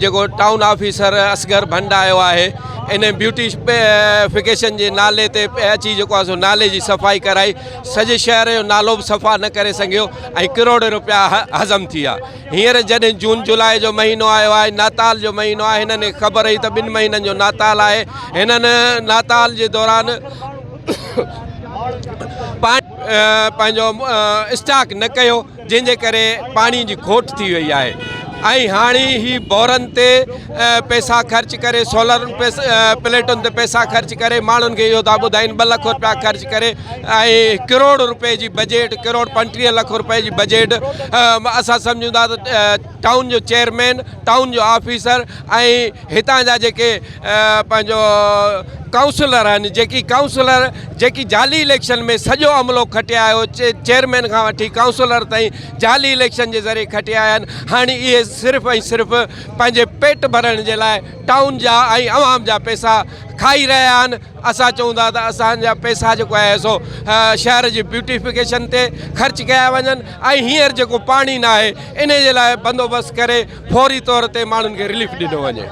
جيڪو town officer Asghar Bhand آيو آهي ان بيوٽي فڪيشن جي نالي تي اچي جيڪو آهي سو نالي جي صفائي ڪرائي سڄي شهر جو نالو به صفا نه ڪري سگهيو ۽ ڪروڙين روپيا هضم ٿي ويا هينئر جڏهن جون جولاء جو مهينو آيو آهي ناتال جو مهينو آهي هنن کي خبر هئي ته ٻن مهينن جو ناتال آهي هنن ناتال جي دوران پاڻي پنهنجو اسٽاڪ نه ڪيو جنهن جي ڪري پاڻي جي کوٽ ٿي وئي آهي ۽ هاڻي هي بورن تي پئسا خرچ ڪري سولر پليٽن تي پئسا خرچ ڪري ماڻهن کي اهو ٿا ٻڌائين ٻه لک روپيا خرچ ڪري ۽ ڪروڙ روپئي جي بجيٽ ڪروڙ 35 لک روپئي جي بجيٽ اسان سمجهون ٿا ته ٽائون جو چيئرمين ٽائون جو آفيسر ۽ هتان جا جيڪي پنهنجو ڪائونسلر آهن جيڪي ڪائونسلر جيڪي جعلي اليڪشن ۾ سڄو عملو کٽي آيو چيئرمين کان وٺي ڪائونسلر تائين جعلي اليڪشن جي ذريعي کٽي آيا آهن هاڻي اهي صرف ۽ صرف پنهنجي پيٽ ڀرڻ جي لاء ٽائون جا ۽ عوام جا پئسا کائي رهيا آهن اسان چئون ٿا ته اسان جا پئسا جيڪو آهي سو شهر جي بيوٽيفڪيشن تي خرچ ڪيا وڃن ۽ هينئر جيڪو پاڻي ناهي ان جي لاء بندوبست ڪري فوري طور تي ماڻهن کي رليف ڏنو وڃي.